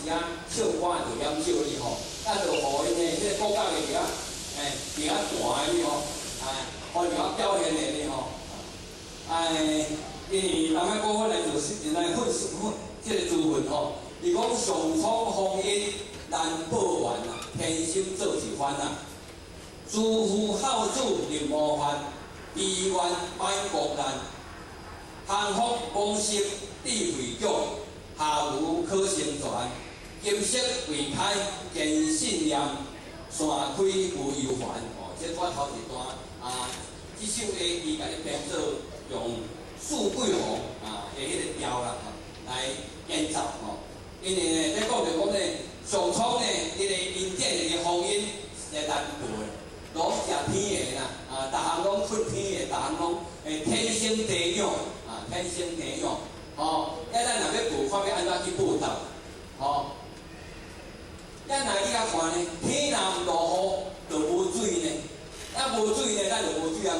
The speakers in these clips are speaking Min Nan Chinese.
時啊唱歌就減少哩吼，啊，就予𪜶呢，這個國家的佇遐，佇遐彈的哩吼，予佇遐表現的哩吼，因為南海國來做來訓訓這個資訊吼，伊講上蒼豐蔭難報完啊，天心做一番啊，慈父孝子立模範，悲願免國難，幸福往生智慧腳，下無可成全，金色未開堅信念，山開無憂煩。哦，這我頭一段啊，這首歌伊共你編做用四季紅啊的彼個調啦，來演奏吼。因為呢，咧講著講呢，上蒼呢，伊個恩典的豐蔭是難報的，攏食天的啦，啊，逐項攏睏天的，逐項攏天生地養，啊，天生地養，吼，啊，咱若欲報，看欲按怎去報答，吼。咱若你較看呢，天若毋落雨，就無水呢，啊，無水呢，咱就無水通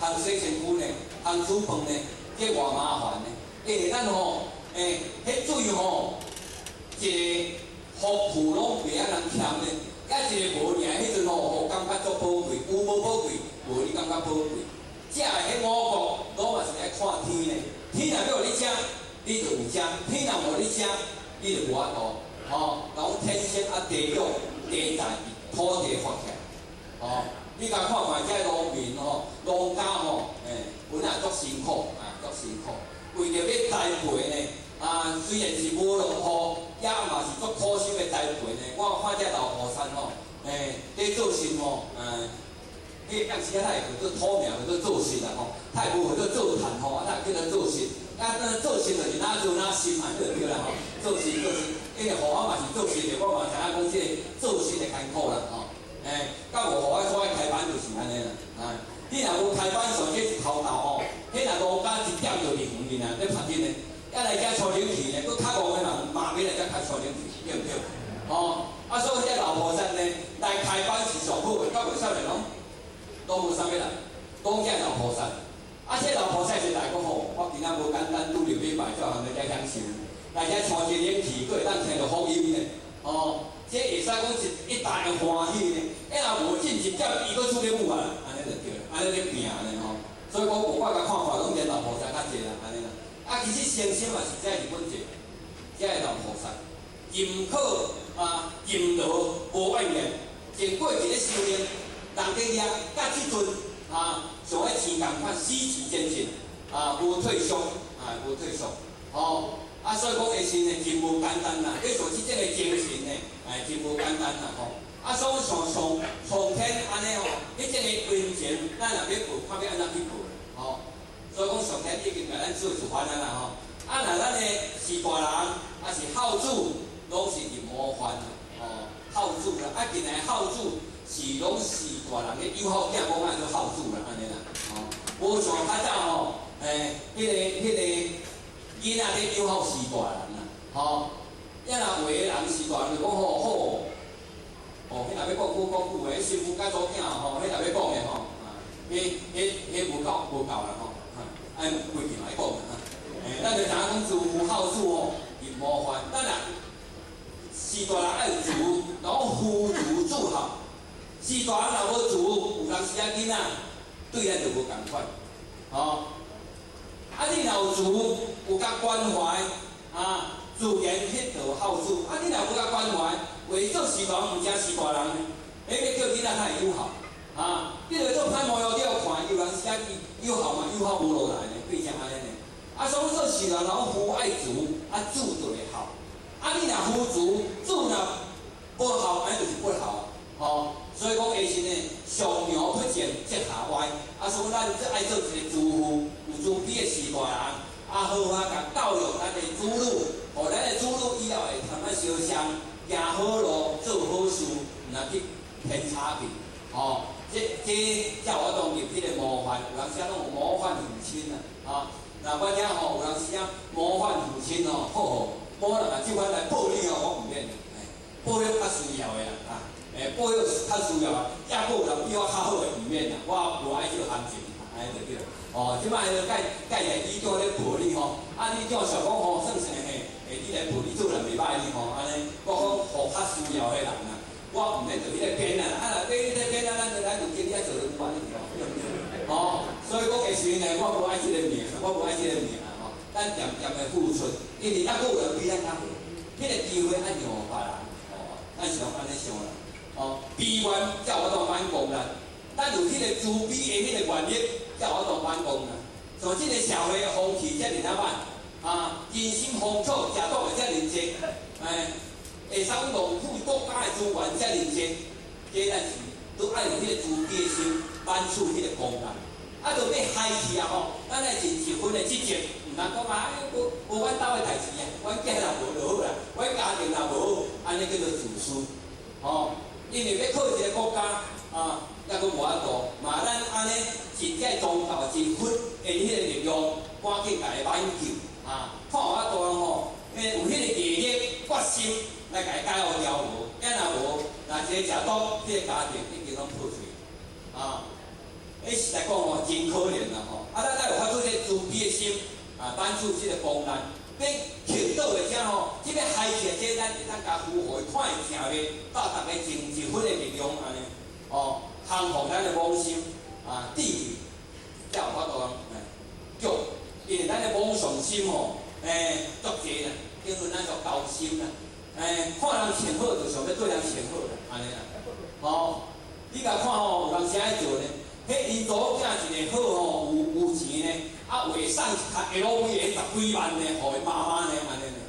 通洗身軀呢，通煮飯呢，這偌麻煩呢。咱吼，彼水吼，一个福庫攏袂曉人欠呢，啊，一個無爾，彼陣吼，予感覺足寶貴，有無寶貴？無你感覺寶貴。食的彼五穀攏嘛是愛看天呢，天若欲予你食，你就有食；天若無予你食，你就無法度。吼，講天生啊地養地在土地發起來，吼，你共看看這農民吼，農家吼，本來足辛苦啊，足辛苦，為著欲栽培呢，啊，雖然是無落雨，也嘛是足苦心的栽培呢。我看這老菩薩吼，佇做事吼，彼當時啊，他會叫做土苗，叫做做穡啦吼，他會無叫做做炭吼，啊，他會叫做做穡。啊，那做穡就是哪做哪心嘛，對對啦吼，做穡做穡，因為予我嘛是做穡的，我嘛知影講這個做穡的艱苦啦吼。甲無予我出來開班就是按呢啦，啊，你若無開班上這一頭頭吼，彼若農家一點就佇園裡啊，咧拍緊呢，啊來遮吹冷氣呢，閣較戇的人嘛欲來遮開吹冷氣，對毋對？吼，啊，所以這老菩薩呢來開班是上好的，到尾少年攏攏無啥物來，攏這老菩薩。啊，這老菩薩是來講吼，我今仔無簡單拄著禮拜，才通來遮享受，來遮吹一冷氣，閣會當聽著福音呢。哦，這會使講一一大的歡喜呢。啊，若無進一點，伊閣出咧舞啊，按呢就對啦，按呢咧拼呢吼。所以講，無我共看法攏連老菩薩較濟啦，按呢啦。啊，其實誠心嘛是這日本濟，這個老菩薩，勤苦啊，勤勞無怨言，從過去咧修煉，人咧掠，到這陣啊，像彼錢仝款，死持精進，啊，無退縮，啊，無退縮，吼，啊，所以講下是呢，真無簡單啦。你像這種的精神呢，真無簡單啦，吼。啊，所以像上上天按呢吼，彼種的恩情，咱若欲報，看欲按怎去報，吼。所以講上天已經共咱做示範啊啦，吼。啊，若咱的是大人，抑是孝子，攏是佇模範啦，吼，孝子啦，啊，近來孝子是攏是大人的友好囝，講愛做孝子啦，按呢啦，吼，無像較早吼，彼個囡仔咧友好是大人啦，吼，啊若有的人是大人就講吼好，哦，彼若欲講句講句話，媳婦佮查某囝吼，彼若欲講的吼，啊，彼彼彼無夠無夠啦吼，啊，愛規定來講啦，咱就知影講慈父孝子吼，佇模範，咱若是大人愛有慈，然後父慈子孝。是大人若無慈，有當時啊囡仔對咱就無仝款，吼。啊，你若有慈，有共關懷，啊，自然彼就孝子。啊，你若無共關懷，話做是大人，毋正是大人呢？彼欲叫囡仔較會友孝，啊，你著做歹模樣，你予看，有當時啊伊友孝嘛，友孝無落來呢，變成按呢呢。啊，所以做是人，然後父愛慈，啊，子就會孝。啊，你若父慈，子若無孝，按呢就是不孝，吼。所以講，下是呢，上梁不正，則下歪。啊，所以咱這愛做一個慈父，有慈悲的序大人，啊，好好共教育咱的子女，予咱的子女以後會通啊相相行好路，做好事，毋通去偏差去。吼，這這才有法當入彼個模範。有當時攏有模範父親啊，啊，若我聽吼，有當時啊模範父親吼，好好，某人若這款來報你吼，我毋免，保育較需要的啦，啊。保育較需要啊，抑閣有人比我較好的毋免啦，我無愛這個行情，按呢就對。哦，這擺個蓋蓋來里長咧報你吼，啊里長想講吼，算算嘿，你來報你做人袂䆀呢吼，按呢，我無愛這个命，我無愛這个命吼。咱恬恬的付出，因為猶閣有人比咱較好，彼个機會愛讓予別人，吼，咱是攏按呢想啦。哦，悲願才有法度挽功力，咱有彼個慈悲的彼个願力，才有法度挽功力。像這个社會風氣遮爾仔歹，啊，人心風草食毒的遮爾濟，哎，會使浪費國家的資源遮爾濟，這咱是都愛有彼个慈悲的心，挽取彼个功力。啊，著欲害去啊吼，咱愛盡一分的職責，毋通講啊，無無阮兜的代誌啊，阮囝若無就好啦，阮家庭若無好，按呢叫做自私，吼。因為欲靠一个國家啊，猶閣無法度，嘛咱按呢盡這宗教盡佛的彼個力量，趕緊共伊挽救啊！看有法度吼，有彼个毅力決心來共伊解予牢無，啊若無，若一個食毒，彼个家庭已經攏破碎啊！彼實在講吼，真可憐啦吼！啊，咱愛有發出這個慈悲的心啊，挽救這個功難。欲祈禱的遮吼，這个害起來，這咱會當共呼予伊看會正面，鬥逐个盡一分的力量按呢，哦，降服咱的妄心啊，智慧，才有法度來救。因為咱的妄想心吼，欸，足濟啦，叫做咱做高心啦，欸，看人穿好就想欲對人穿好啦，按呢啦，吼，你共看吼，有人是按呢做呢？彼𪜶查某囝一个好吼，有有錢呢，啊，會送一卡 LV 的十幾萬呢，予𪜶媽媽呢，按呢呢。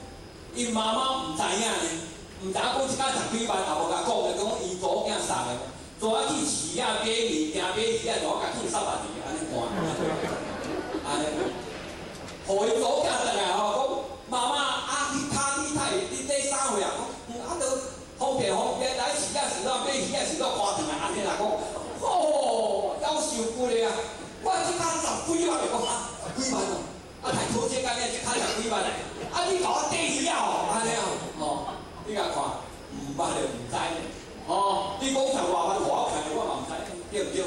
𪜶媽媽毋知影呢，毋知影講這卡十幾萬也無共講的，講𪜶查某囝送的。昨仔去市仔買物件買魚仔，就我共去三百字，按呢看，按呢。予𪜶查某囝轉來吼，講媽媽啊，彼卡你太你這啥貨啊？講啊，都方便方便來市仔時陣買魚仔時陣看轉來按呢啦講。哦，夭壽骨的啊！我這卡十幾萬，講啊，十幾萬哦，啊，太土這間呢，這卡十幾萬，啊，你共我綴魚仔哦，按呢哦，哦，你共看，毋捌就毋知呢，哦，你講十外萬，予我看，我嘛毋知，對毋對？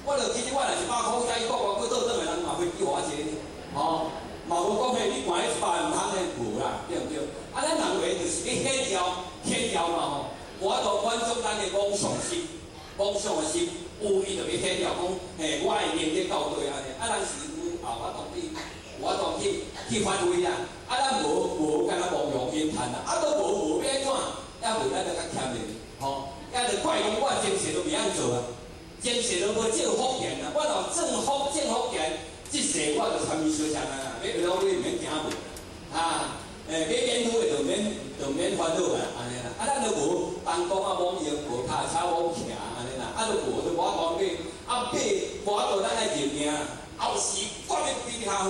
我就其實我若一百箍，再國外閣倒轉來，人嘛會叫我一个，哦，嘛無講嘿，你看彼一百毋通呢，無啦，對毋對？啊，咱人話就是去顯耀，顯耀嘛吼，無法度滿足咱的妄想心，妄想的心。有伊就欲顯耀講，嘿，我的能力到佗按呢，啊，咱是有後法度去，有法度去去發揮啦，啊，咱無無敢若無用興嘆啦，啊，都無無欲按怎，抑無咱就較謙咧，吼，抑就怪講我前世都袂曉做啊，前世都無種福田啊，我若種福種福田，這世我就參與小啥啊，欲老你毋免驚無，啊，欸，欲免苦的就免就免煩惱啊，按呢啦，啊，咱都無彈弓啊，罔用，無跤車罔騎按呢啦，啊，都無都無法度買，啊買無法度咱愛認命，後世我欲比你較好，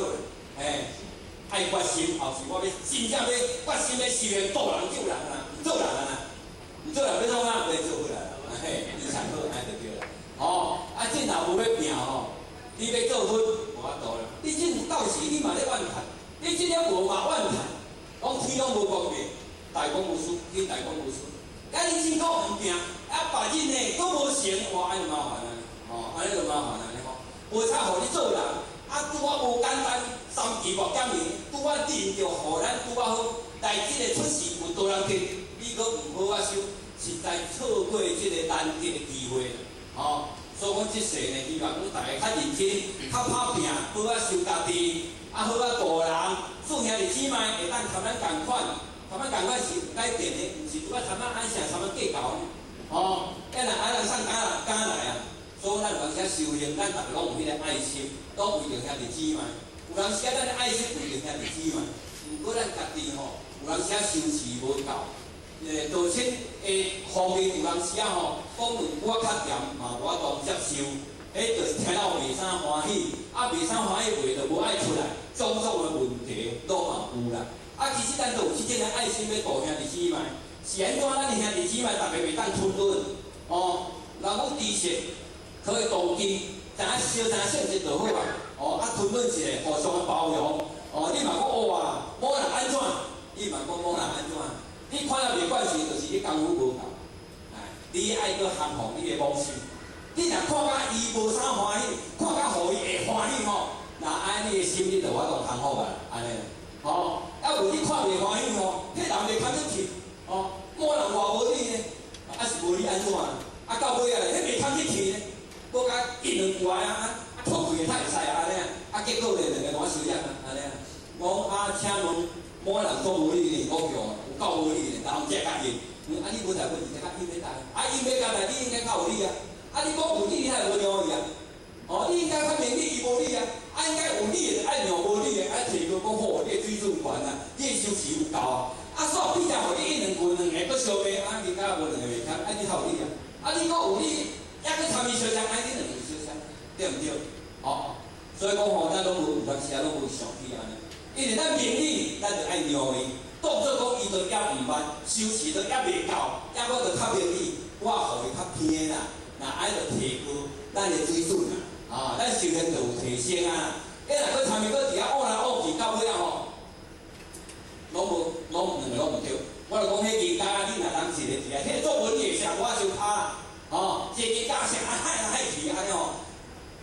欸，愛決心，後世我欲真正欲決心欲修煉度人救人啊，毋做人啊啦，毋做人欲創啥？欲做好啦，嘿，你上好按呢就對啦，吼，啊，這若無欲拼吼，你欲做佛無法度啦，你這到時你嘛咧怨嘆，你這了無嘛怨嘆，講天攏無公平，大公無私，天大公無私。啊！你真閣毋拼，啊，別日呢，閣無成，哇，按呢麻煩啊，吼，按呢就麻煩啊，吼。無差予你做人，啊，拄仔無簡單，三期偌減年，拄仔認著予咱拄仔好，來這个出世有多人得，你閣毋好仔修，實在錯過這个難得的機會，吼。所以講這世呢，希望講大家較認真、較拍拚，好仔修家己，啊，好仔度人，做兄弟姊妹會當共咱仝款。共咱仝款是有改變的，毋是拄仔參咱按啥參咱計較呢？吼，咱若愛人送敢來敢來啊！所以咱有當時修行，咱逐个攏有彼个愛心，攏為著兄弟姊妹。有當時咱的愛心為著兄弟姊妹，毋過咱家己吼，有當時修持無夠，道親的方面有當時吼，講兩句仔較甜嘛無法度接受，彼就是聽了袂啥歡喜，啊袂啥歡喜話就無愛出來，種種的問題攏嘛有啦。啊，其實咱都有這種的愛心欲度兄弟姊妹，是按怎咱的兄弟姊妹逐个袂當吞忍？哦，人講知識可以動機，知影小知影性質就好啊。哦，啊吞忍一下，互相的包容。哦，你嘛講哇，某人按怎？你嘛講某人按怎？你看了袂慣勢，就是你功夫無夠。哎，你愛閣降服你的妄心。你若看甲伊無啥歡喜，看甲予伊會歡喜吼，那按呢你的心你就有法度降服啊，按呢。吼，啊無你看袂歡喜吼，彼人袂堪得去，吼，某人偌無你呢，啊是無你按怎？啊到尾啊，彼袂堪得去呢，閣共一兩句啊，啊吐氣會使啊按呢，啊結果咧兩个攏收業啊，按呢啊。我講啊，請問某人講無理呢，股票有夠無理呢，人才較應。啊，你無代問題，較應欲來，啊，應欲來，你應該較有理啊。啊，你講有理，你還無讓伊啊？哦，你應該較明理，伊無理啊。啊，應該有理的，愛讓無理的，愛提高講好，你的水準懸啊，你的修持有夠啊。啊，煞變成予你一兩句兩个閣相罵，啊，人家無兩个袂堪，啊，你較有理啊。啊，你講有理，抑閣參伊相爭，啊，你兩个相爭，對毋對？哦，所以講吼，咱攏無有當時啊，攏無想起按呢。因為咱明理，咱就愛讓伊，當做講伊都猶毋捌，修持都猶袂夠，猶閣就較明理，我予伊較偏啦。若愛就提高咱的水準啊，啊，咱修煉就有提升啊。欸，若閣參伊閣佇遐惡來惡去，到尾仔吼，攏無，攏兩个攏毋對。我就講彼金剛啊，你若當一个佇遐，彼个作文會寫我相拍啦，吼，一個金剛寫啊害來害去按呢吼，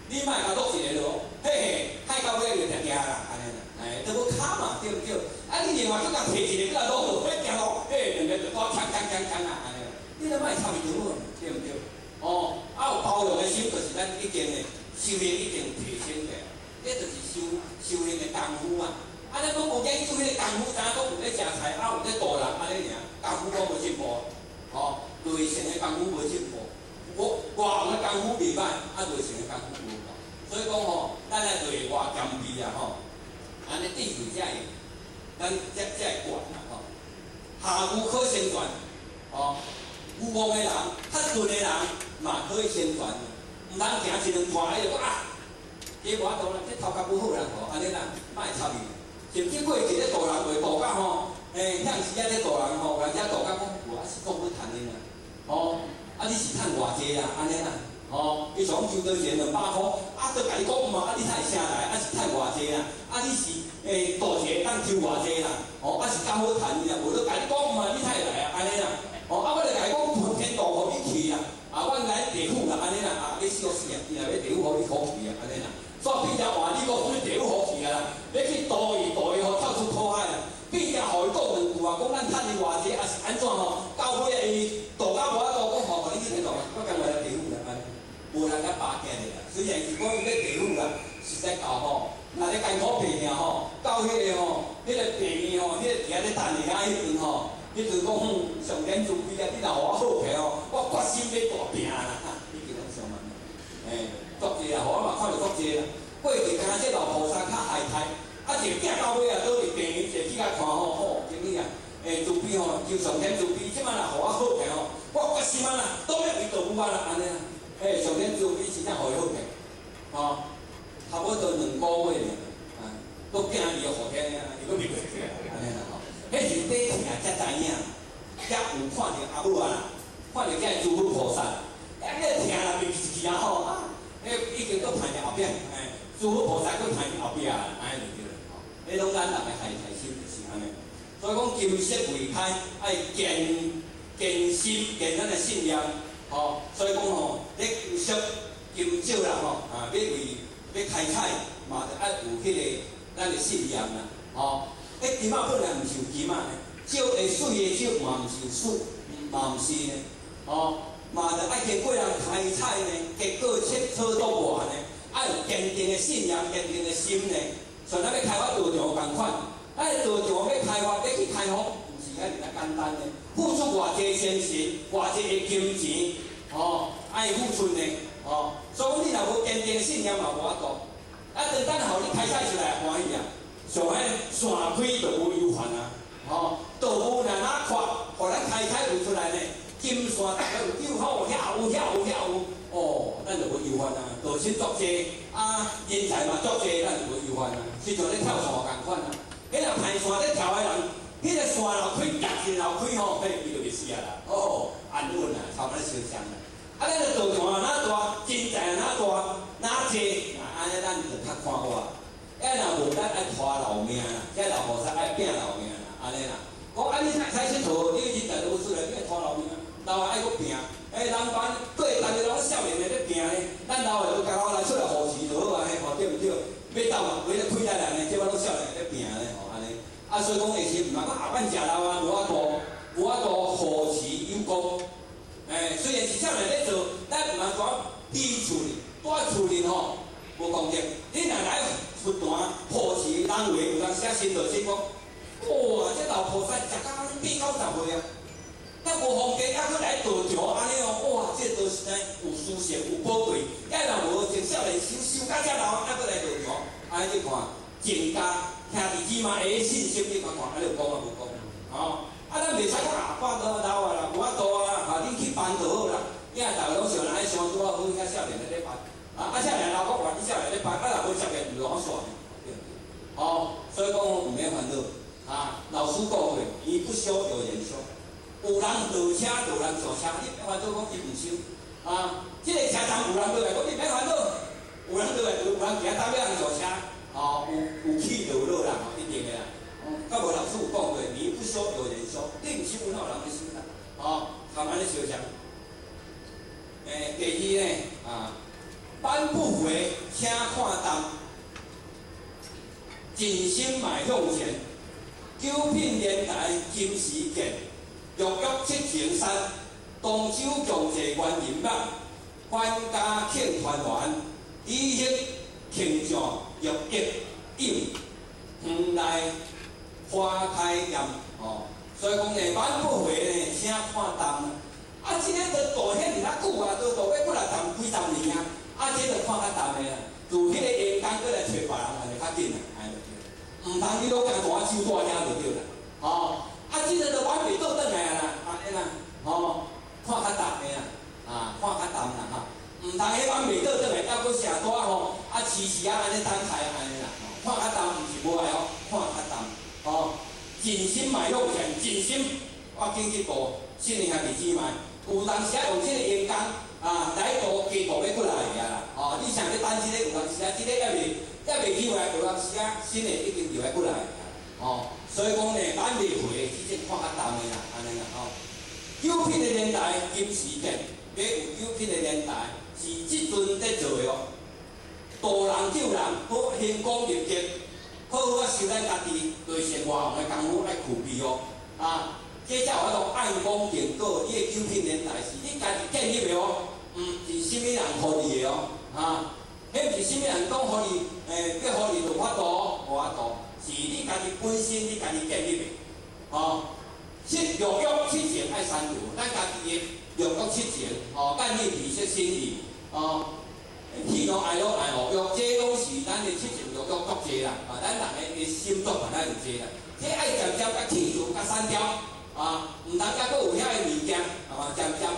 你莫共錄一个落，嘿嘿，害到尾就定定啦，按呢啦，哎，都無卡嘛，對毋對？啊，你另外閣共提一個閣來錄落，彼行路，嘿，兩個就拄鏘鏘鏘鏘啊，按呢，你都莫插伊就好，對毋對？哦，啊有包容的心，就是咱已經的修行已經提升起來，這就是修行的功夫啊。啊，咱講無研究彼個功夫，知影講有咧食菜，啊有咧度人，按呢爾，功夫攏無進步，吼，內省的功夫無進步，我外行的功夫袂歹，啊內省的功夫無夠。所以講吼，咱愛內外兼備啊吼，按呢智慧才會，咱才會懸啦吼。下愚可成全，吼，愚戇的人、較鈍的人嘛可以成全，毋通行一兩段，伊就講啊，這無法度啦，這頭殼無好啦吼，按呢啦，莫插伊。甚至過去咧度人會度到吼，欸，向時仔咧度人吼，人家度到講，我是講欲趁的啦，吼，啊你是趁偌濟啦，按呢啦，吼，伊想收多錢200箍，啊，都共你講嘛，啊你趁啥來？啊是趁偌濟啦？啊你是欸度一個當收偌濟啦？吼，啊是較好趁伊啦，無都共你講嘛，你趁來啊，按呢啦，吼，啊我就共伊講天道予你去啦，啊我來地府啦，按呢啦，啊欲死死啊，伊若欲地府予你好去啊，按呢啦。煞變成換你講啥物地府予去啊啦，欲去度伊度伊，予跳出苦海啦。變成予伊講兩句啊，講咱趁伊偌濟，啊是按怎吼？到尾啊，伊度到無法度講吼，予你去天道，我甘願來地府啦，按呢，無人共巴結的啦。雖然是講伊欲地府啦，實在到吼，若咧艱苦拼命吼，到彼个吼，彼个病院吼，彼个佇遐咧等的遐彼陣吼，彼陣講上天慈悲啊，你若予我好起吼，我決心欲大拼啦，已經攏上萬啦，欸，足濟啊，我嘛看著足濟啦。過去敢若這老菩薩較害態，啊一個囝到尾啊，倒佇病院一個去共看吼，吼，真理啊，欸，慈悲吼，求上天慈悲，這擺若予我好起吼，我決心啊啦，倒欲為道母啊啦，按呢啦，欸，上天慈悲真正予伊好起，吼，差不多2個月爾，啊，閣行伊個後天啊，伊閣袂過去啊，按呢啦吼，彼是底疼才知影，才有看著阿母啊啦，看著這個諸佛菩薩，啊，你疼啦袂記去啊吼，啊，彼已經閣排佇後壁，欸，諸佛菩薩閣排佇後壁啊，按呢就對啦，吼，彼攏咱人的害態心就是按呢，所以講金色未開，愛堅堅心堅咱的信念，吼，所以講吼，咧金色金石啦吼，啊，欲為欲開採嘛，著愛有彼個咱的信念啦，吼。彼金仔本來毋是有金仔呢，石會水的石嘛毋是有水，嘛毋是呢，吼，嘛著愛經過人開採呢，結果切磋琢磨呢，愛有堅定的信念、堅定的心呢。像咱欲開發道場仝款，咱道場欲開發、欲去開發，毋是遐爾仔簡單的，付出偌濟精神、偌濟的金錢，吼，愛付出呢，吼。所以講你若無堅定的信念嘛，無法度。啊，等等予你開採出來歡喜啊！像彼山開就無憂煩啊，吼，道霧若哪闊，予咱開採有出來呢？金山逐个有救好，遐有遐有遐有，哦，咱就無憂煩啊。道親足濟，啊，人才嘛足濟，咱就無憂煩啊。是像咧跳線仝款啊，彼若攀線咧跳的人，彼个線若開，夾一個樓開吼，彼伊就袂死啊啦。哦，安穩啊，差不多相像啦。啊，咱个道場若大，人才若大，若濟，按呢咱就較寬闊。啊，若無咱愛拖老命啦，這老菩薩愛拼老命啦，按呢啦。講啊，你會使𨑨迌，你人才都出來，你愛拖老命，老愛閣拼。欸，人班過逐个攏少年的咧拼咧，咱老的都共我來出來護持就好啊，嘿，吼對毋對？欲鬥嘛，為了開來人呢，這擺攏少年咧拼咧，吼按呢。啊，所以講下時毋通講啊，阮誠老啊，無法度，無法度護持有功。欸，雖然是少年咧做，咱毋通講佇厝裡，蹛厝裡吼無功德。你若來佛道無皇帝，猶閣來道場按呢哦，哇！這個實在有書識有寶貴，抑若無從少年修修到遮老，猶閣來道場，按呢你看，增加兄弟姊妹的信心，你看看，按呢有講啊無講？哦，啊，咱袂使講啊，我老老啊啦，無法度啊，哈，恁去辦就好啦。囝逐个攏想按呢想拄仔好，遐少年咧咧辦，啊啊少年老講話，你少年咧辦，啊若無接的毋攏煞，對毋對？哦，所以講毋免煩惱，啊，老師講過，你不修有人修。有人落車，就有人上車，你免煩惱講伊毋修，啊，這個車站有人落來，講你免煩惱，有人落來就有人行搭尾人上車，哦，有有起就有落啦，吼，一定的啦。甲無老師有講過，你不修有人修，你毋修，哪有人欲修啦？哦，含按呢相像。第二呢，啊，挽不回，請看淡，盡心邁向前，九品蓮台金時見。玉玉七情山，同舟共濟觀音母，還家慶團圓，李興慶上玉益飲，園內花開豔哦。所以講呢，挽不回呢，請看淡。啊，這个都道遐爾仔久啊，都道欲幾若十幾十年啊，啊，這就看較淡的啦。自彼个閒工閣來揣別人，就較緊啦，按呢就對。毋通你攏行大手大遐就對啦，哦。啊，這个就挽袂倒轉來啊啦，按呢啦，吼，看較淡的啦，啊，看較淡啦哈，毋通彼挽袂倒轉來，猶閣成帶吼，啊，遲遲啊按呢等待按呢啦，看較淡毋是無愛哦，看較淡，吼，盡心邁向前，盡心，我緊去度新的兄弟姊妹，有當時啊用這個閒工啊來度加度欲過來的啊啦，哦，你想咧等這個有當時啊，這個猶未起來，有當時啊新的已經就欲過來。哦，所以講呢，挽袂回，這種看較淡的啦，按呢啦吼。九品的蓮台金時見，欲有九品的蓮台是這陣咧做的哦。度人救人，好興功立德，好好啊修咱家己內善外防的功夫愛具備哦。啊，這才有法度按功定果，你的九品蓮台是你家己建立的哦，毋是啥物人予你的哦。啊，彼毋是啥物人講予你，欲予你就法度，無法度。是你家己本身，你家己建立的，吼。七六欲七情愛刪除，咱家己的六欲七情，吼，見意鼻色心意，哦，喜怒哀樂愛惡欲，這攏是咱的七情六欲足濟啦，啊，咱人的心足嘛，咱有濟啦。這愛漸漸共去除、共刪掉，啊，毋通猶閣有遐个物件，係嘛？漸漸，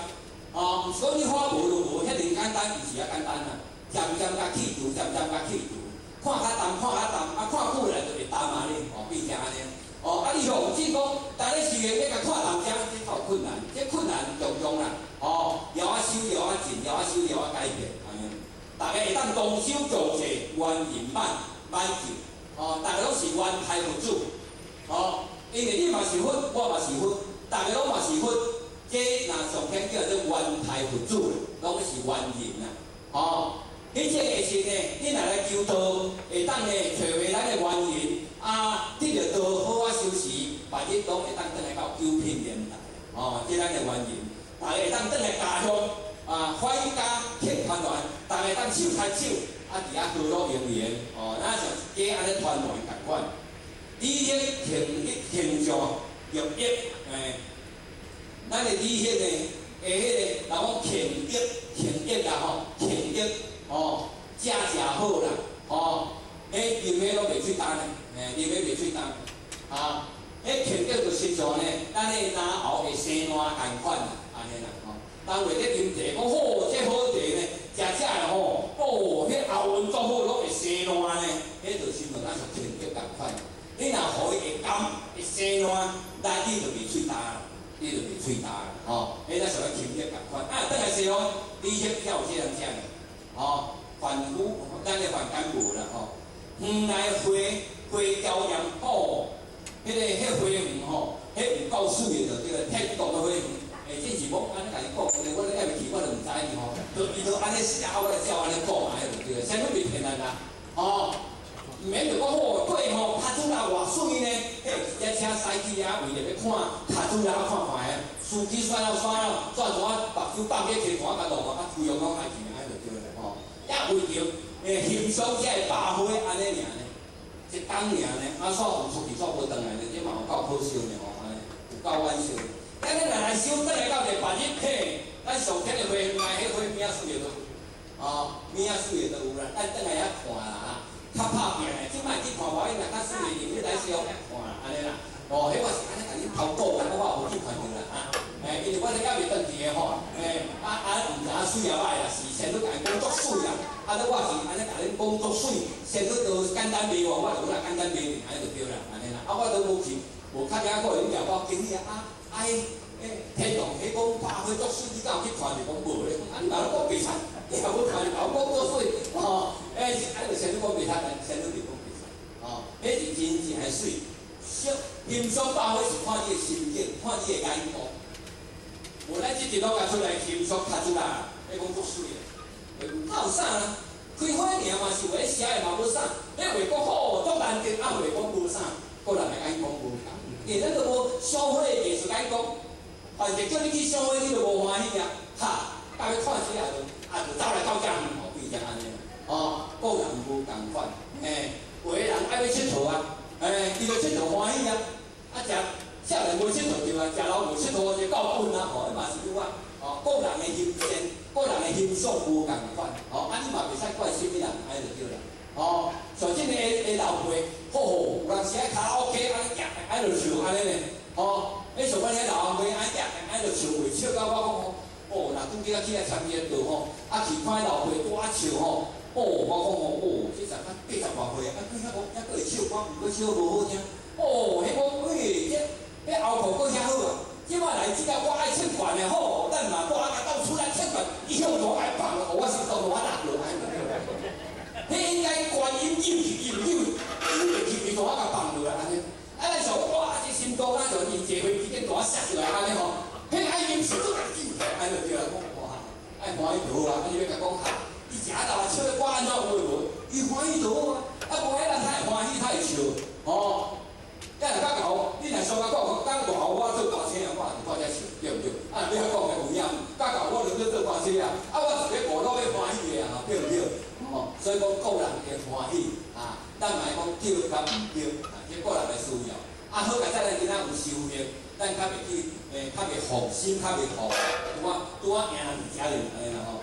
哦，毋是講你看無就無，遐爾簡單，毋是遐簡單啦。漸漸共去除，漸漸共去除。看較淡，看較淡，啊，看久來就會淡啊咧，哦，變成按呢。哦，啊，你像只講，逐咧修行欲共看淡遮，這較有困難，這困難重重啦。哦，枵仔修枵仔進，枵仔修枵仔改變，按呢。逐个會當同修共濟，願圓滿滿救。哦，逐个攏是願開佛祖。哦，因為你嘛是佛，我嘛是佛，逐个攏嘛是佛。這若上天叫做願開佛祖，攏是願人啦。哦。彼這個時呢，你若來求道，會當呢揣回咱的原因，啊，得著道好啊修持，別日攏會當轉來到九品蓮台，哦，這咱的原因，逐个會當轉來家鄉，啊，返家慶團圓，逐个會當手牽手，啊，佇遐和樂融融，哦，若像一家按呢團圓仝款。理行行形象玉益，咱的理行呢，的彼个，人講虔益，虔益啦吼，虔益。哦，食食好啦，哦，彼啉彼攏袂喙焦呢，啉彼袂喙焦，啊，彼虔德就實在呢，咱的嚨喉會生爛仝款啦，按呢啦，吼。當話咧啉茶，講好，這好茶呢，食食的吼，哦，彼喉韻足好，攏會生爛呢，彼就是咱像虔德仝款。你若予伊會甘，會生爛，來你就袂喙焦啦，你就袂喙焦啦，吼。彼咱屬於虔德仝款。啊，轉來西方，理行才有這人食呢。吼，凡夫，咱的凡間無啦吼。園內花花嬌豔吼，彼花園吼，彼有夠水的就對了，天堂的花園。這是無按呢共伊講，因為我猶未去，我就毋知呢吼。就伊就按呢寫，我就照按呢講啊，彼就對了。啥物袂騙人啦？吼，毋免就講吼，對吼，跤主啦偌媠呢？彼一只車駛去遐，為著欲看跤主啦看看的，司機煞了煞了，煞怎啊目睭放去提看甲路啊，規樣攏開去，按呢就對了吼。也為著欣賞這个百花按呢爾呢，一冬爾呢，啊，煞有出去，煞無轉來呢，這嘛有夠可惜呢吼，按呢有夠惋惜。咱若來修，轉來到禮拜日，嘿，咱上天的花園內，彼花邊仔水的都有，哦，邊仔水的都有啦。咱轉來遐看啦哈，較拍拼的，這擺去看無伊若較水的，你來小看啦，按呢啦。哦，彼我是按呢共恁偷講的，我也無去看著啦哈。欸，因為我這猶未轉去的吼，欸，啊啊，毋知影水也歹啦，是先去共伊講足水啦，啊，我是按呢共恁講足水，先去都簡單賣我，我就來簡單賣，按呢就對啦，按呢啦。啊，我都無去，無較驚看恁業包經理啊，啊，彼欸，天龍彼講百花足水，你敢有去看著講無咧？啊，你嘛攏講袂出，你也無看著講足水，吼，欸，啊，就先去講袂出，先去袂講袂出，吼，彼是真正的水。欣賞百花是看你的心境，看你的眼光。無咱這一路甲出來欣賞較出啦，彼講足水的，哪有啥啦？開花爾嘛是有咧寫的嘛無啥，彼話講好足難得，啊話講無啥，個人的眼光無仝。因為咱都無賞花的藝術眼光，反正叫你去賞花，你就無歡喜啊！哈，到尾看起來就啊就走來到遮吼，變成按呢。哦，個人無仝款，嘿，有的人愛欲𨑨迌啊，嘿，伊就𨑨迌歡喜啊，啊食少年無𨑨迌著啊，食老無𨑨迌就夠笨啊，吼，彼嘛是有啊。哦，個人的欣賞，個人的欣賞無仝款，吼，啊你嘛袂使怪啥物人，按呢就對啦。哦，像這个的老輩，好好，有人是愛卡拉 OK，按呢行，按呢唱按呢呢，吼，彼像阮遐老阿妹按呢行，按呢唱會唱到我講吼，哦，若拄拄仔去遐參加道吼，啊去看老輩拄仔唱吼，哦，我講吼，哦，這才較八十外歲，啊，閣遐無，猶閣會唱歌，毋過唱無好聽，哦，彼講，欸，這彼喉口閣遐好啊！這擺來這個我愛唱懸的好，咱嘛帶甲鬥出來唱懸，伊向我愛放，我心臟我落落來。彼應該觀音扭去扭扭扭入去，伊就我共放落來按呢。啊，咱想哇，這心臟敢像伊坐飛機頂大摔落來按呢吼，彼愛音是做來扭，按呢就對啦，講哇，愛歡喜就好啊，啊你欲共講哈，伊食到啊唱的歌按怎有無？伊歡喜就好啊，啊無彼人他會歡喜，他會笑，吼。你若較𠢕，你若相共講，講偌好我做歌星啊，我就掛遮笑，對毋對？啊，你遐講的有影，較𠢕我就去做歌星啊，啊，我是咧五路咧歡喜的啊，對毋對？吼，所以講個人的歡喜啊，咱嘛愛講對佮毋對，啊，這個人的需要。啊，好佳哉，咱今仔有修行，咱較袂去，欸，較袂放心，較袂放，拄仔拄仔贏人佇遮爾按呢啦吼。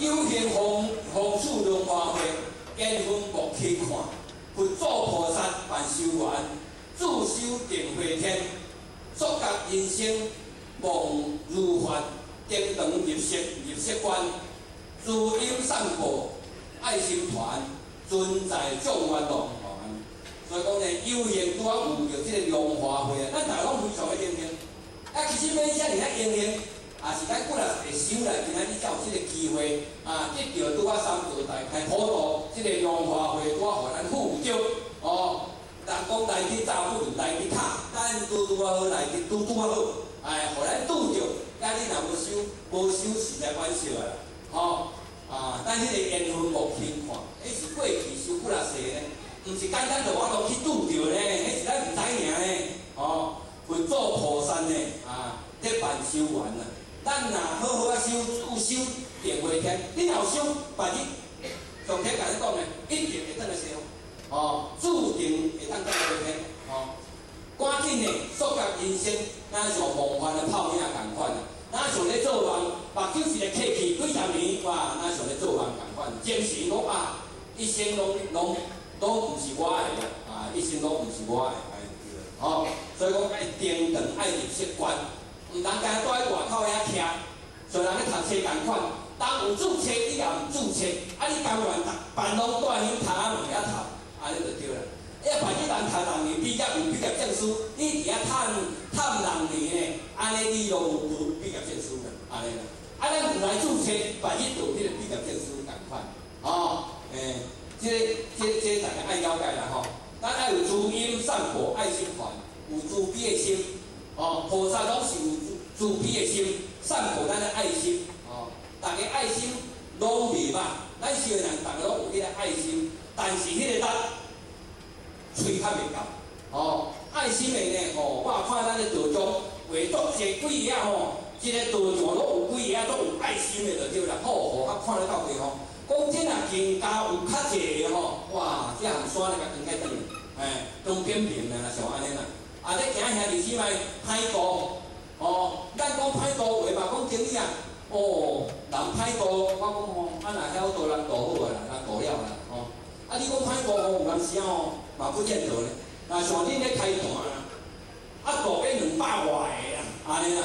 有幸逢逢處龍華會。緣分莫輕看，佛祖菩薩辦修緣，自修定慧天，速覺人生望如幻，登堂入室入室觀，慈音散播愛心團，存在眾願望。所以講呢，有幸拄仔遇著這個龍華會啊，咱大家攏非常的榮幸。啊，其實免遮爾仔榮幸。也是咱過來會修來，今仔日才有這個機會啊，得著拄仔三道大開普度這個龍華會，拄仔予咱附著哦。人講來去早不如來去巧，咱拄拄仔好來去拄拄仔好，哎，予咱拄著。啊，你若無修，無修實在阮笑啊啦，吼啊！咱彼個緣分莫輕看，彼是過去修幾若世呢，毋是簡單就我都去拄著呢，彼是咱毋知爾呢，吼。佛祖菩薩呢，啊，咧辦修緣啊。咱若好好啊修，有修定會天。你若有修，別日上天共你講的，一定會轉來西方，哦，注定會當轉來西天，哦。趕緊的，速覺人生，若像夢幻的泡影仝款啊，若像咧做夢，目睭一个瞌去幾十年，哇，若像咧做夢仝款。精神講啊，一生攏攏攏毋是我的啊，一生攏毋是我的，按呢對吼。所以講愛平等，愛入息觀。毋通干焦蹛佇外口遐徛，像人咧讀冊仝款，當有註冊，你也毋註冊，啊你甘願逐班攏蹛彼窗仔門遐頭，按呢就對啦。欸，別日人讀六年畢業有畢業證書，你佇遐趁趁六年呢，按呢你攏無畢業證書啦，按呢啦。啊，咱有來註冊，別日就有彼個畢業證書仝款，吼，欸，這個、這個、這個大家愛了解啦吼。咱愛有慈音散播愛心團，有慈悲的心，哦，菩薩攏是有慈悲的心，散播咱的愛心，哦，大家愛心攏袂歹，咱小人逐个攏有彼個愛心，但是彼個力催較袂夠，哦，愛心的呢，吼，我看咱的道場畫足濟幾個吼，一個道場攏有幾個都有愛心的就對啦，好好啊，看咧到底吼，講真啊，更加有較濟的吼，哇，這項山咧共扛起轉，哎，當扁平啦，像按呢啦。弟姊妹歹度，哦，咱講歹度話嘛，講經理啊，哦，人歹度，我講吼，啊若曉度人度好啊啦，人度了啦，吼。啊，你講歹度吼，有當時吼嘛不見得咧。若像恁咧開壇啦，啊度欲兩百外个啦，按呢啦，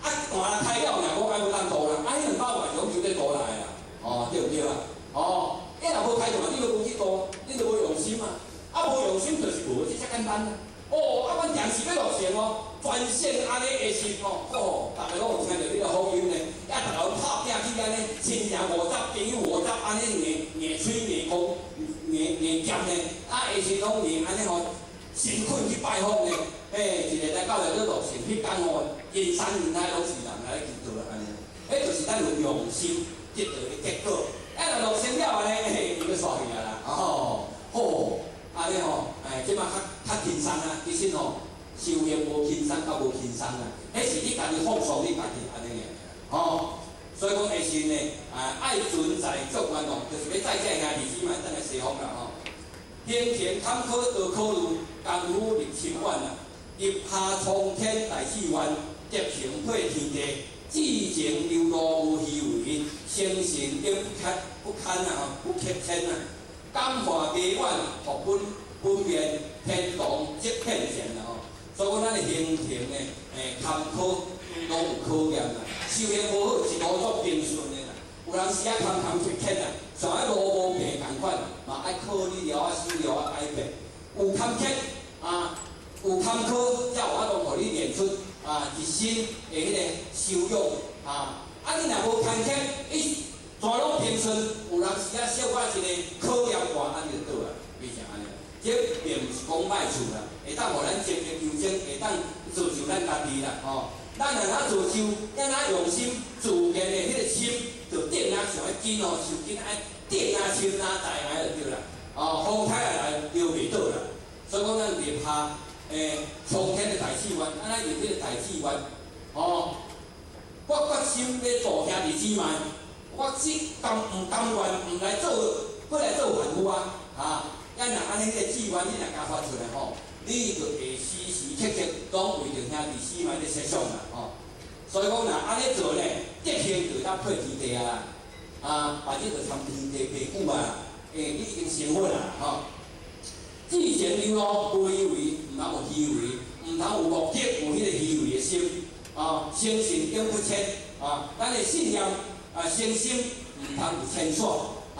啊壇開了，若無愛無通度啦，啊彼兩百外個攏就咧度來啦，哦，對毋對啊？哦，你若無開壇，你都無去度，你都無用心啊！啊，無用心就是無，這遮簡單啊！哦，啊，阮電視欲落成哦，全線按呢下攝哦，哦，逐个攏有聽著你的好音呢，啊，逐个拍拼去按呢，親情五十，朋友五十，按呢硬硬吹硬講，硬硬劍呢，啊，下時攏硬按呢吼，辛苦去拜訪呢，嘿，一个來到來咧落成，彼工吼，人山人海攏是人來祈禱啦，按呢，彼就是咱有用心得到的結果。啊，若落成了按呢，嘿，伊就煞去啊啦，哦，好。按呢吼，哎，這擺較較輕鬆啊，其實吼，修行無輕鬆佮無輕鬆啊，彼是你家己放鬆你家己按呢爾，吼。所以講下時呢，啊，愛存在足願望，就是欲載這兄弟姊妹轉來西方啦吼。行程坎坷多考慮，功夫入深遠啊，立下蒼天大志願，德行配天地，至情流露無虛偽，誠信永不堪不堪啊吼，不缺欠啊。感化悲願，福本本面，天堂即現前啦吼。所以講，咱的行程呢，坎坷攏有考驗啦。修行無好，一路足平順的啦。有當時啊，坎坎坷坷啊，像彼路無平仝款，嘛愛靠你了仔修了仔改變。有坎坷啊，有坎坷，才有法度予你練出啊一身的彼個修養啊。啊，你若無坎坷，伊全攏平順，有當時啊，小可一个考驗過，按呢就倒啊，變成按呢。這並毋是講歹處啦，會當予咱精益求精，會當造就咱家己啦，吼。咱若若造就，咱若用心自然的彼个心，就定啊像彼筋哦，樹筋愛定啊深啊大安就對啦。哦，風颱來搖袂倒啦。所以講咱立下蒼天的大志願，按呢用彼個大志願，哦，我決心欲度兄弟姊妹。我只甘毋甘願毋來做，閣來做凡夫啊！啊，咱若按呢彼個志願，你若共發出來吼，你就會時時刻刻攏為著兄弟姊妹咧設想啦吼。所以講若按呢做咧，德行就會當配天地啊啦，啊，或者就參天地父母啊，欸，你已經成佛啦吼。至情流露無虛偽，毋通有虛偽，毋通有目的，有彼個虛偽的心，啊，誠信永不遷，啊，咱的信念。啊，誠心毋通有牽涉，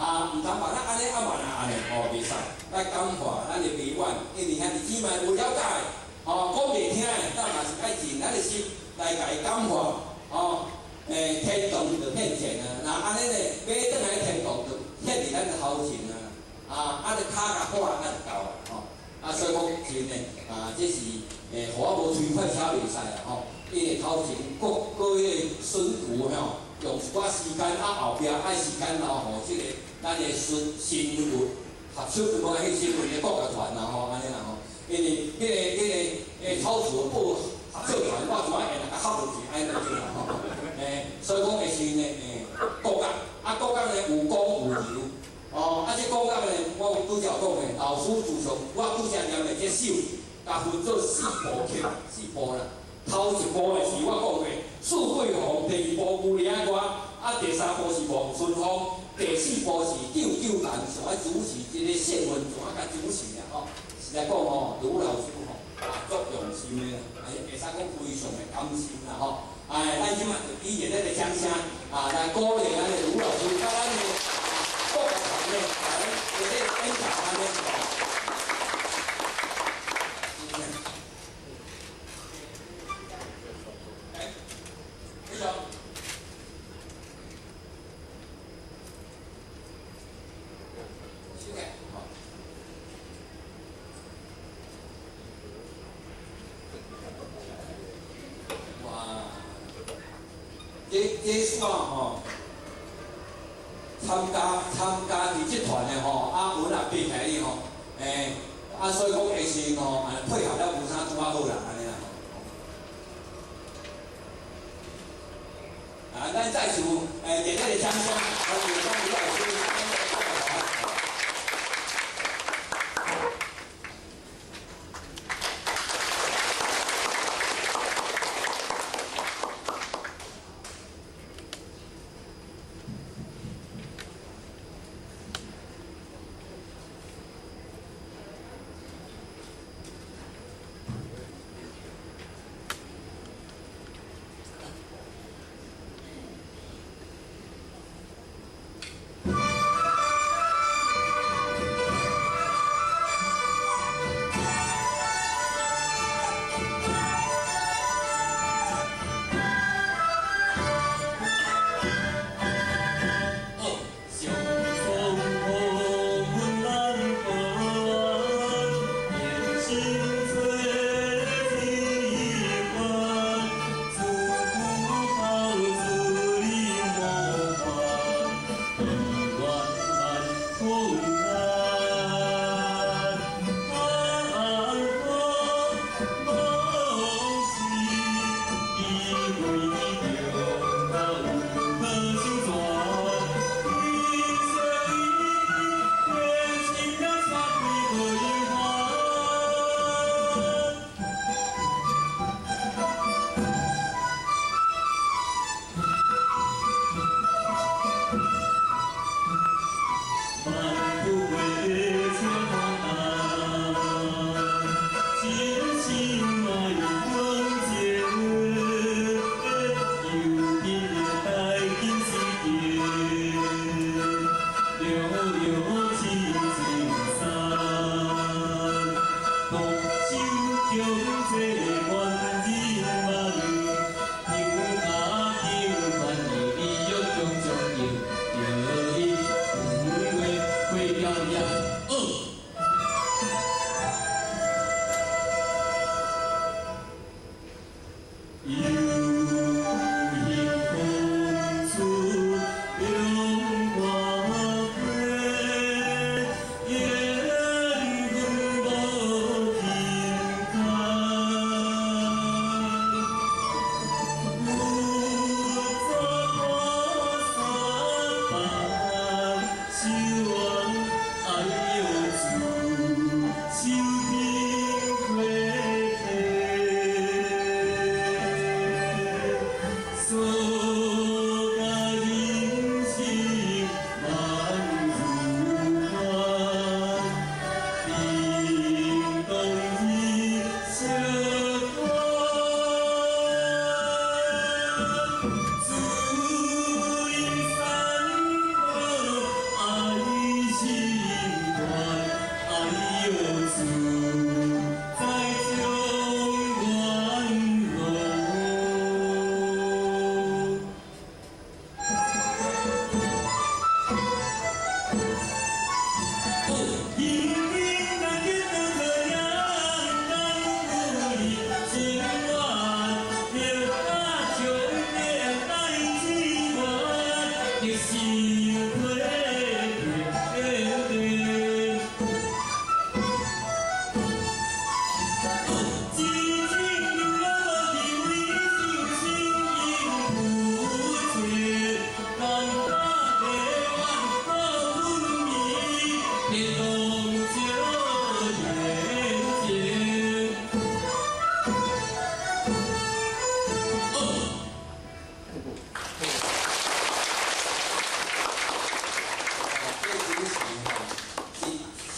啊，毋通把咱按呢啊嘛按呢，哦，袂使，愛感化咱的悲願，因為兄弟姊妹無了解，哦，講袂聽的，咱嘛是愛盡咱的心來共伊感化，哦，天堂就現前啊，若按呢咧，欲轉來天堂就現佇咱的頭前啊，啊，啊，就跤共看啊就夠啊，吼，啊，所以講真的，啊，這是予我無催快車袂使啊，吼，因為頭前閣閣彼个選舉吼。用一寡時間啊，後壁愛時間留予這个咱的新新聞合唱，無彼新聞的國樂團啦吼，按呢啦吼，因為彼个草厝報合唱團，我怎會來共合落去，按呢就對啦吼。所以講的是呢，國樂啊，國樂呢有剛有柔，哦，啊這國樂呢，我拄才有講的，老師自從我拄才念的這首，共分做四部曲，四部啦。頭一部的是我講的四桂鳳，第二部牛嶺歌，啊，第三部是望春風，第四部是救救難，上愛主持這個新聞，怎啊共主持啊吼。實在講吼，盧老師吼，啊，足用心的，哎，會使講非常的甘心啦吼。哎，咱這擺就以熱烈的掌聲啊，來鼓勵咱的盧老師，佮咱的國樂團呢，來這個演講按呢。這煞吼，參加佇這團的吼，啊，阮也爬起來哩吼，欸，啊，所以講下時吼，配合了無啥拄仔好啦，按呢啦。啊，咱再次熱烈的掌聲，歡迎咱盧老師。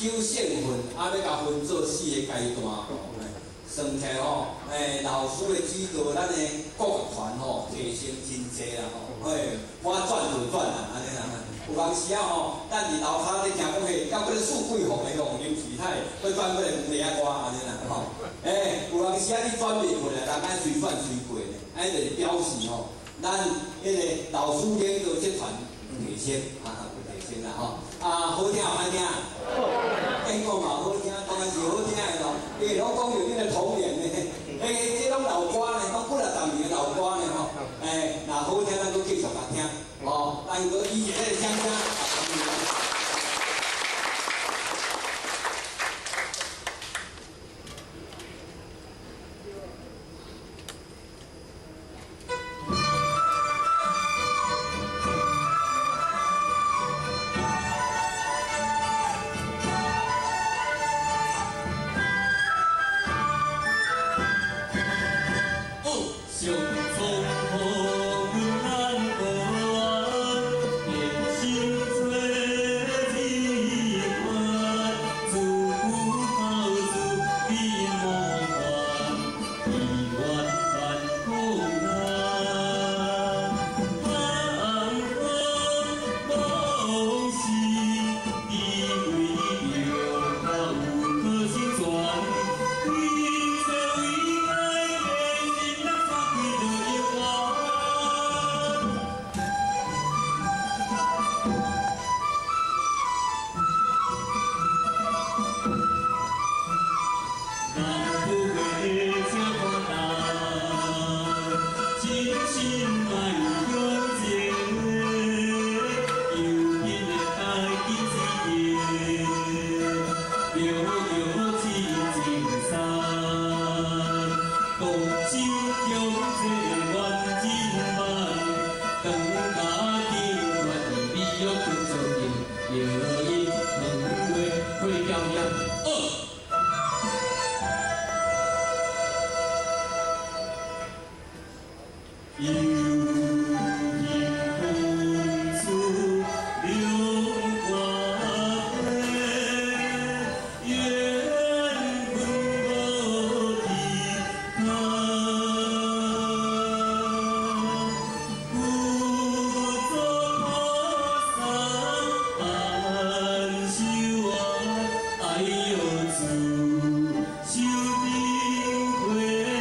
九圣分，啊，欲共分做四个阶段吼，算起来吼，老师的指导，咱的国乐团吼，提升真济啦吼，嘿，我转就转啦，按呢啦。有当时啊吼，咱伫楼跤咧听讲嘿，到嗰个四季凤的吼，林启泰，去转过来黄丽仔歌按呢啦吼。有当时啊你转袂过来，人爱随转随过咧，按呢就是表示吼，咱彼个老师领导这团有提升啊，有提升啦吼。啊，好听毋歹听？听讲嘛好听，当然是好听的咯。因为拢讲著恁的童年呢，这拢老歌呢，拢几若十年的老歌呢吼。若好听，咱阁继续共听。哦，咱阁以这个声声。 愛玉子，手頂花。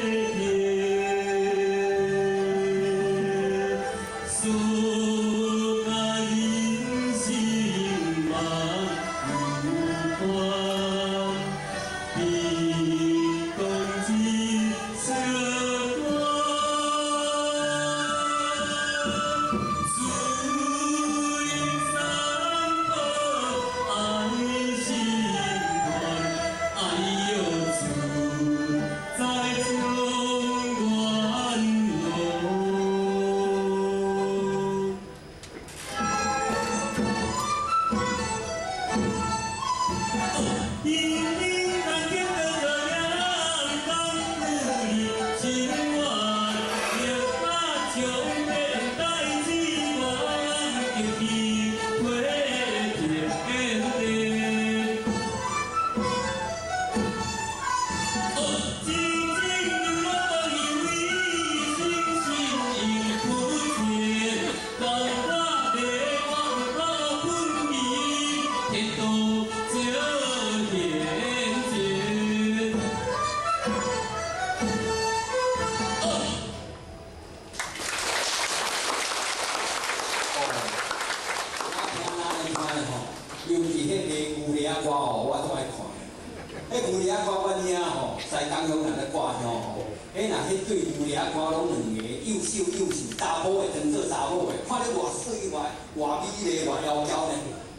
彼對牛掠歌攏兩个，幼秀幼秀，查某的當做查某的，看咧偌媠偌偌美麗偌窈窕呢。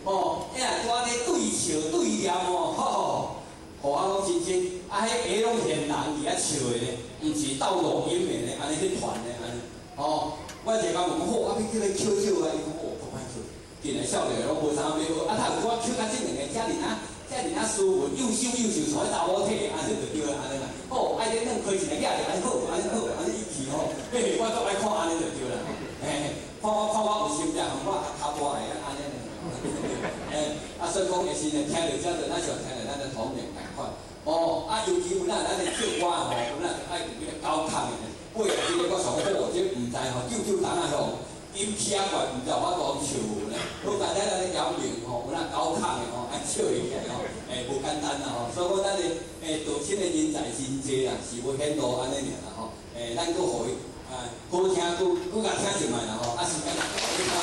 哦，遐拄仔咧對笑對念哦，吼吼，予我攏真真，啊，彼下攏現人佇遐笑的呢，毋是鬥錄音的呢，按呢去傳的按呢。哦，我一個講好，啊，欲叫伊笑笑啊，伊講哦，足歹笑。近來少年攏無啥欲學，啊，他有我笑甲這兩个遮爾啊，遮爾啊斯文，幼秀幼秀，像查某體，按呢就對啦，按呢啦。好，愛咧軟開一个舉著，按呢好，按呢好，按呢伊去吼。嘿嘿，我足愛看按呢就對啦。嘿嘿，看我看我有心者，我較跤步會按呢。欸，啊，所以講會是呢，聽著這就咱像聽著咱的童年仝款。哦，啊，尤其有咱咱的唱歌吼，有咱就愛有彼個高亢的。尾啊，這個我上好，這毋知吼，舅舅當啊吼，音起懸，毋知有法度笑無呢。好簡單，咱的姚明吼，有咱高亢的吼，愛笑會起來吼，欸，無簡單啦吼。所以講，咱的欸，道親的人才真濟啦，是無顯露按呢爾啦吼。欸，咱閣予伊啊，好聽，閣閣共聽一擺啦吼。啊，時間若夠，你看。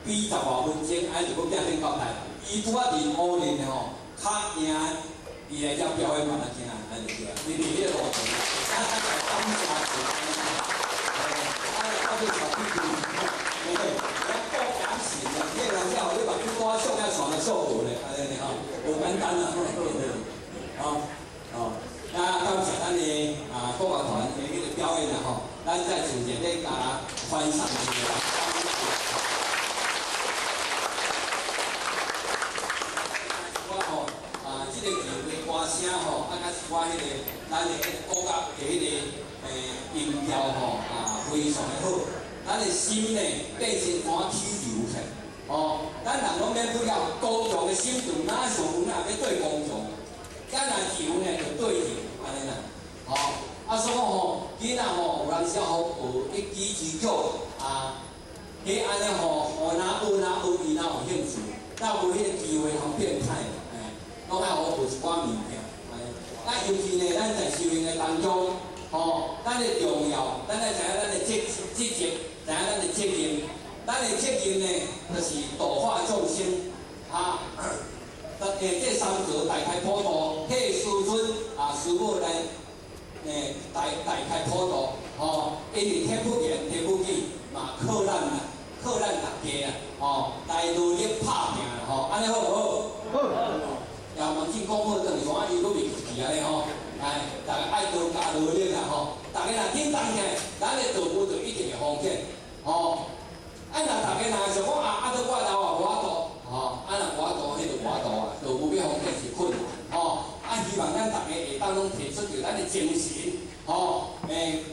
比10外分鐘，安就閣變變到台。伊拄仔佇烏林的吼，較贏伊來遮表演嘛，聽按呢就對啊。伊佇彼個路途，啊，啊，感謝神，啊，到底小弟弟，嘿，咱報感神啊，你來遮你目睭拄仔笑遐線就笑無咧，按呢吼，無簡單啊，吼，哦，啊，感謝咱的啊國樂團的彼個表演啊吼，咱再自然咧共歡送一下。我吼啊，這個球的歌聲吼，啊，佮一寡彼個咱的彼個國樂的彼個音調吼啊，非常的好。咱的心呢變成歡喜流起來，哦，咱人攏免不了高強的心就哪像有哪欲對高牆，咱若求呢就對去，按呢啦，吼，啊所以講吼，囡仔吼有當時吼學一技之巧啊，彼按呢吼，予哪學哪學伊哪有興趣，若無彼個機會通變歹，嘿，攏愛予學一寡物件，啊，尤其呢，咱在修行的當中，吼，咱的重要，咱愛知影咱的職責，知影咱的責任，咱的責任呢，就是度化眾生，啊，這三寶大開普度，替師尊啊師母來，大開普度，吼，因為天不言天不記，嘛靠咱啦，靠咱大家啦，吼，來努力拍拚啦，吼，按呢好無好？好。也問真講好，等於講伊閣袂記按呢吼，哎，逐家愛多加努力啦吼，逐家若振動起來，咱的道務就一定會豐盛，吼。啊，若逐家若想講啊，啊，都我老啊無法度，吼，啊，若無法度，彼就無法度啊，道務欲豐盛是困難，吼。啊，希望咱逐家會當攏提出著咱的精神，吼，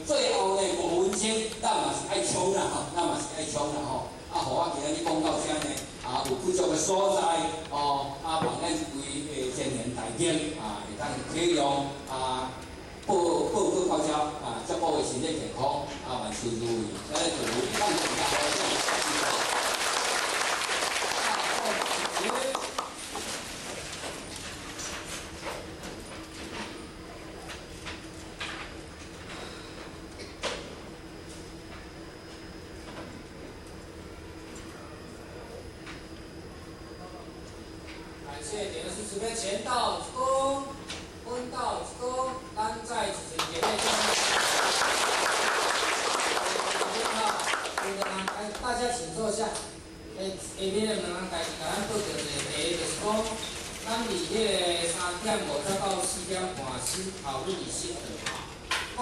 最後呢5分鐘，咱嘛是愛衝啦，吼，咱嘛是愛衝啦，吼。啊，予我今仔日講到遮呢，啊，有不足的所在，哦，啊，望咱規个青年大家啊，會當體諒啊，報告到遮啊，祝各位身體健康，啊，萬事如意，咱就感謝大家。感謝點師慈悲前道一躬，分道一躬，咱再一次熱烈掌聲。大家請坐下。下面的兩項代誌，共咱報告一下。第一就是講，咱佇彼个3點50到4點半先討論釋道，國。